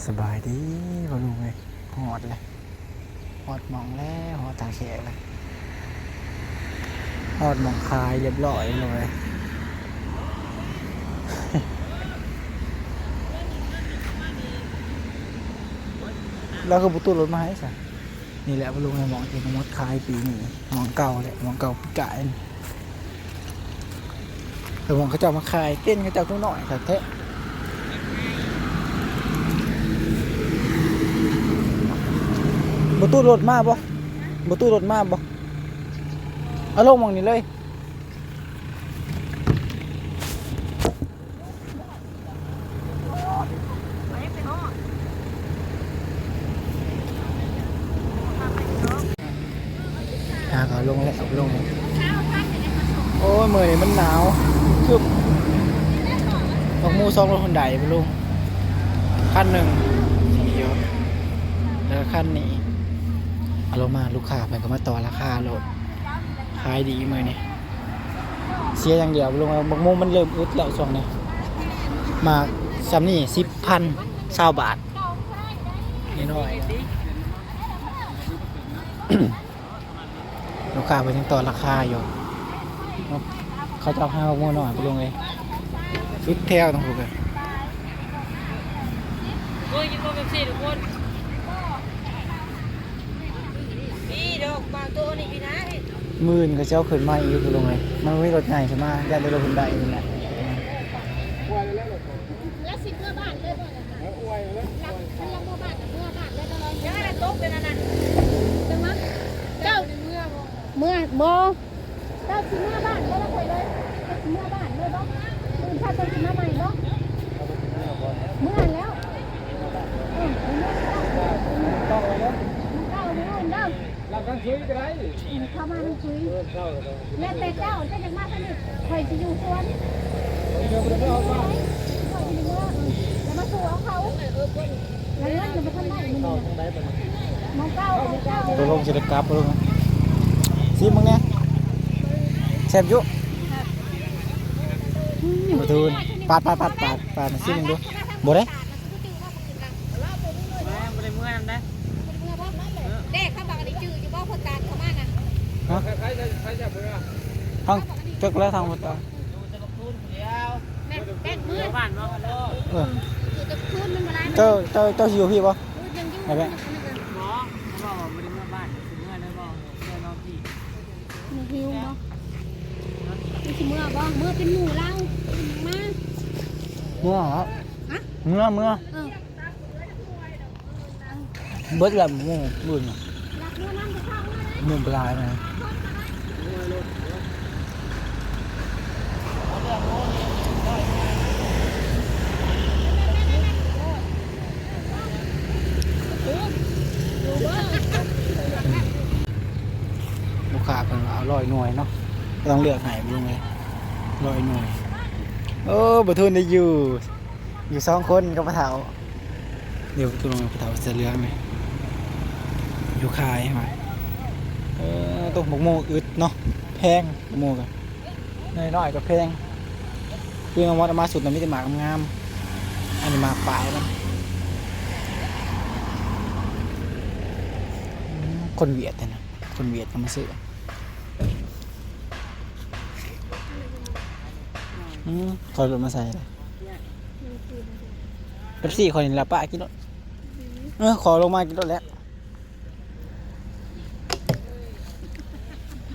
ສະບາຍດີພໍ່ລຸງເອີຍ ຮອດແລ້ວ ຮອດໝ່ອງແລ້ວ ຮອດທ່າແຂກແລ້ວ ຮອດໝ່ອງຂາຍຮຽບຮ້ອຍແລ້ວເວີຍ. ລາວຄືບໍ່ຕູ້ລົດມາໃຫ້ຊະ? ນີ້ແຫຼະພໍ່ລຸງເອີຍ ໝ່ອງທີ່ນ້ອງມົດຂາຍປີນີ້ ໝ່ອງເກົ່າແຫຼະ ໝ່ອງເກົ່າປີກາຍນີ້. ແຕ່ວ່າເຂົາເຈົ້າມາຂາຍເຕັນເຂົາເຈົ້າຄືນ້ອຍຄັກແທ້. ບໍ່ຕູ້ລົດມາບໍ່? ບໍ່ຕູ້ລົດມາບໍ່? ເອົາລົງໝ່ອງນີ້ເລີຍ. ຫາກເອົາລົງແລ້ວ ເອົາລົງແລ້ວ. ໂອ້ຍ ມື້ນີ້ມັນໜາວ ຄຶບ ບັກໝູສອງລົດຮຸນໄດ ລຸງ ຄັນໜຶ່ງ ແລ້ວກໍຄັນນີ້ ເອົາລົງມາ ລູກຄ້າເພິ່ນກໍມາຕໍ່ລາຄາໂລດ ຂາຍດີມື້ນີ້. ເສຍຢ່າງດຽວລຸງ ບັກໝູມັນເລີ່ມອຶດແລ້ວຊ່ວງນີ້ ໝາກຊ່ຳນີ້ ສິບພັນ ຊາວບາດ ນ້ອຍໆ. ລູກຄ້າເພິ່ນຍັງຕໍ່ລາຄາຢູ່ ເຂົາເຈົ້າຫາໝູນ້ອຍ ພໍ່ລຸງເອີຍ ສຸດແຖວທາງພຸ້ນເລີຍ. ໂອ້ຍ ກິນບໍ່ເປັບຊີທຸກຄົນ ມີດອກບາງໂຕນີ້ພີ່ນາ. ມື້ອື່ນເຂົາເຈົ້າເອົາຂຶ້ນມາອີກ ພໍ່ລຸງເອີຍ ມັນບໍ່ມີລົດໃຫຍ່ຂຶ້ນມາ ຢ້ານແຕ່ລົດຮຸນໄດນີ້ແຫຼະ. ລະຊິເມືອບ້ານເລີຍບໍ່? ລະ ລະເມືອບ້ານ ເມືອບ້ານເລີຍ. ເຈົ້າ ເຈົ້າ ເມືອບໍ່? ເມືອ ບໍ່ ເຈົ້າຊິເມືອບ້ານບໍ່ລະຂ້ອຍເລີຍ? ເຈົ້າຊິເມືອບ້ານເລີຍບໍ່? ມື້ອື່ນພາເຈົ້າຊິມາໃໝ່ບໍ່? ເມືອແລ້ວ ເອີ ເມືອແລ້ວ ເຈົ້າເດີ ມື້ອື່ນເດີ. ເຂົ້າມາທາງຊຸຍ ແລ້ວແຕ່ເຈົ້າ ເຈົ້າຢາກມາທາງນີ້ ຂ້ອຍຊິຢູ່ສວນ ຂ້ອຍຊິເມືອ ແລ້ວມາສູ່ເອົາເຂົ້າ ແລ້ວເງິນນະບໍ່ທັນໄດ້ມື້ນີ້ນະ ໝ່ອງເກົ່າ ໝ່ອງເກົ່າ. ຕົກລົງຊິໄດ້ກັບບໍ່ລຸງ? ຊີມເບິ່ງແດ່ ແຊບຢູ່. ອືມ ປາດ ປາດ ປາດ ປາດ ປາດ ຊີມເບິ່ງດູ. ບໍ່ໄດ້ ຍັງບໍ່ໄດ້ເມືອນຳໃດ. ເດ້ ເຂົາບັກອັນນີ້ຈື່ຢູ່ບໍ່ ໂຄຕານເຂົາມານະ? ຮະ? ທາງ ຈັກແລ້ວທາງໂຄຕານ ແມ່ນ ແມ່ນເມືອ ເອີ ຢູ່ແຕ່ຄືນມັນບໍ່ຫຼາຍ. ເຈົ້າ ເຈົ້າ ເຈົ້າຊິຢູ່ພີ້ບໍ່? ໄດ້ແບບ ບໍ່ ເຂົາບອກວ່າບໍ່ໄດ້ເມືອບ້ານ ຊິເມືອໄດ້ບໍ່? ເມືອນອນພີ້ ມີຫິວບໍ່? ມັນຊິເມືອບໍ່? ເມືອເປັນໝູ່ລາວ ເປັນຫຍັງມາ? ເມືອເຫາະ ຮະ? ເມືອ ເມືອ ເອີ. ເບິດແລ້ວໝູ່ບຶ້ນ ໝູ່ບລາຍນະ. ລູກຄ້າເພິ່ນເອົາຮ້ອຍໜ່ວຍເນາະ ຕ້ອງເລືອກໃຫ້ເບິ່ງເລີຍ ຮ້ອຍໜ່ວຍ. ໂອ້ ບໍ່ທຶນໄດ້ຢູ່ ຢູ່ສອງຄົນກັບພໍ່ເຖົ້າ. ດຽວຕົວນ້ອງຜູ້ເຖົ້າເສື້ອເຫຼືອງນີ້ ຢູ່ຂາຍວ່າ ເອີ ຕົກໝາກໂມອຶດເນາະ ແພງໝາກໂມກະ ນ້ອຍໆກະແພງ. ຄືນ້ອງມອດເອົາມາສຸດນະ ມີແຕ່ໝາກງາມໆ ອັນນີ້ໝາກປາຍນະ. ອືມ ຄົນຫວຽດຫັ້ນນະ ຄົນຫວຽດກະມາຊື້. ອືມ ຂໍລົດມາໃສ່ເລີຍ ເປັບຊີຂ້ອຍນີ້ລະ ປ້າກິນໂລດ. ເອີ ຂໍລົງມາກິນໂລດແຫຼະ.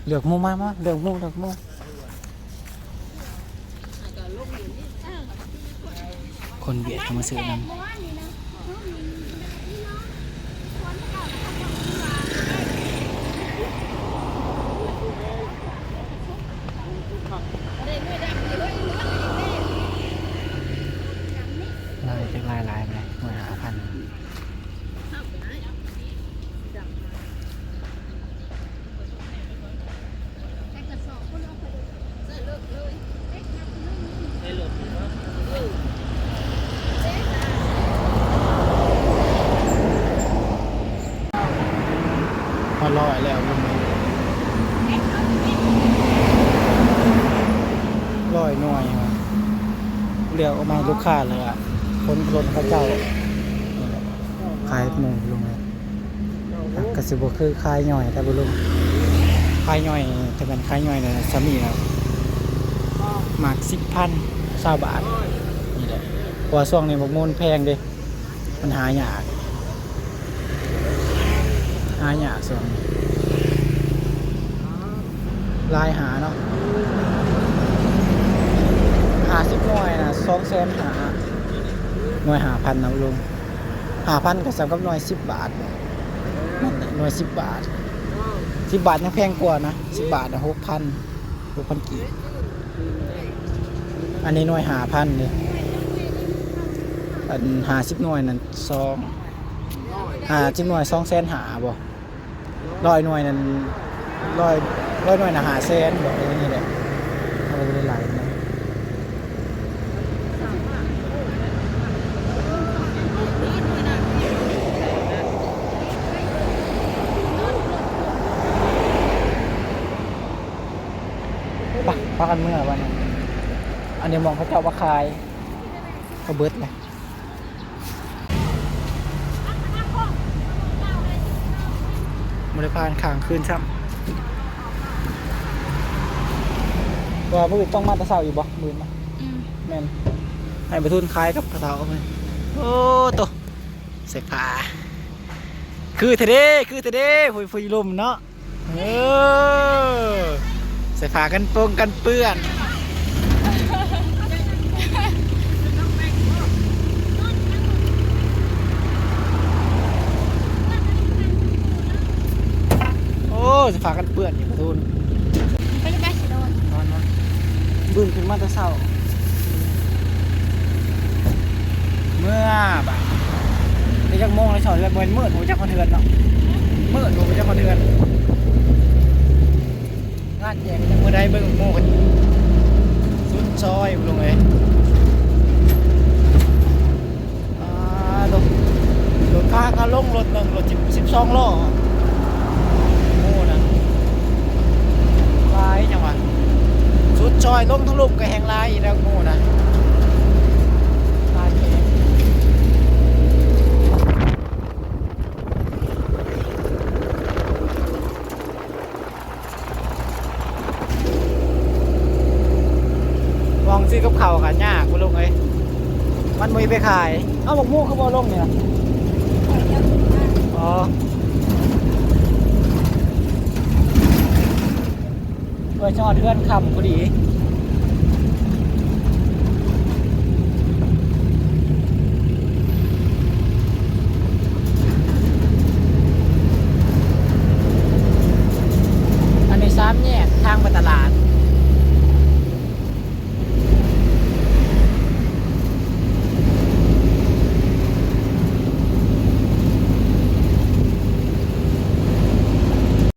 ເລືອກໝູ່ມາ ມາ ເລືອກໝູ່ ເລືອກໝູ່. ຄົນຫວຽດເຂົາມາຊື້ນຳ. ຫຼາຍຈັກຫຼາຍໆແຫຼະ ມື້ລະຫ້າພັນ. ຮອດຮ້ອຍແລ້ວ ຮ້ອຍໜ່ວຍ ເລືອກອອກມາໃຫ້ລູກຄ້າ ແລ້ວກະຄົນລົດເຂົາເຈົ້າ. ຂາຍໝູ່ລົງເລີຍ ກໍຊິບໍ່ຄືຂາຍຍ່ອຍ ຖ້າບໍ່ລົງ ຂາຍຍ່ອຍ ຖ້າແມ່ນຂາຍຍ່ອຍນະ ສ່ຳນີ້ລະ ໝາກສິບພັນ ຊາວບາດ ນີ້ແຫຼະ ເພາະວ່າຊ່ວງນີ້ໝາກໂມນແພງເດ້ ມັນຫາຍາກ ຫາຍາກຊ່ວງນີ້ ຫຼາຍຫາເນາະ ຫ້າສິບໜ່ວຍນະ ສອງແສນຫ້າ ໜ່ວຍຫ້າພັນນະລຸງ ຫ້າພັນກໍສ່ຳກັບໜ່ວຍສິບບາດ ນັ້ນແຫຼະ ໜ່ວຍສິບບາດ ສິບບາດຍັງແພງກວ່ານະ ສິບບາດນະ ຫົກພັນ ຫົກພັນກີບ ອັນນີ້ໜ່ວຍຫ້າພັນເດ້ ອັນຫ້າສິບໜ່ວຍນັ້ນ ສອງ ຫ້າສິບໜ່ວຍ ສອງແສນຫ້າບໍ່ ຮ້ອຍໜ່ວຍນັ້ນ ຮ້ອຍ ຮ້ອຍໜ່ວຍນະ ຫ້າແສນບໍ່ ເອີ ນີ້ແຫຼະ ເອົາໄປຫຼາຍນະ ໄປ ພາກັນເມືອບັດນີ້ ອັນນີ້ໝ່ອງເຂົາເຈົ້າມາຂາຍ ກໍເບິດແຫຼະ ບໍ່ໄດ້ພາກັນຄ້າງຄືນຊ້ຳ ວ່າມື້ອື່ນຕ້ອງມາແຕ່ເຊົ້າອີກບໍ່? ມື້ອື່ນມາ ອືມ ແມ່ນ ໃຫ້ປະທຶນຂາຍກັບເຂົາເຈົ້າ ໂອ້ໂຕ ສາຍຟ້າ ຄືແທ້ເດ້ ຄືແທ້ເດ້ ຜູ້ ຜູ້ລົມເນາະ. ເອີ ໃສ່ຜ້າກັນປົງກັນເປື້ອນ ໂອ້ ໃສ່ຜ້າກັນເປື້ອນນີ້ປະທູນ ໄປ ໄປ ຊິນອນ ນອນ ນອນ ບຶ້ງຂຶ້ນມາແຕ່ເຊົ້າ. ເມື່ອບາດນີ້ຈັກໂມງແລ້ວ ຊອດເຮືອນ ບໍ່ແມ່ນມືດ ບໍ່ຈັກຮອດເຮືອນເນາະ ມືດ ບໍ່ຈັກຮອດເຮືອນ. ງານແຈກຍັງບໍ່ໄດ້ເບິ່ງໂມງ ສຸດຊອຍພຸ້ນເອີຍ. ອ່າ ລົດ ລົດພາກະລົງ ລົດໜຶ່ງ ລົດສິບ ສິບສອງລໍ້ ໂອ້ນະ ຫຼາຍຫຍັງວະ ສຸດຊອຍລົງທາງລຸ່ມກໍແຮ່ງຫຼາຍອີກແລ້ວ ໂອ້ນະ ຫຼາຍແຮງ. ໝ່ອງຊື້ກັບເຂົ້າກໍຍາກ ພໍ່ລຸງເອີຍ ມັນບໍ່ມີໄປຂາຍ. ເອົ້າ ບັກໝູຄືບໍ່ລົງນີ້ນະ? ອໍ ເພື່ອຈອດເຮືອນຄ່ຳພໍດີ. ອັນນີ້ສາມແຍກທາງໄປຕະຫຼາດ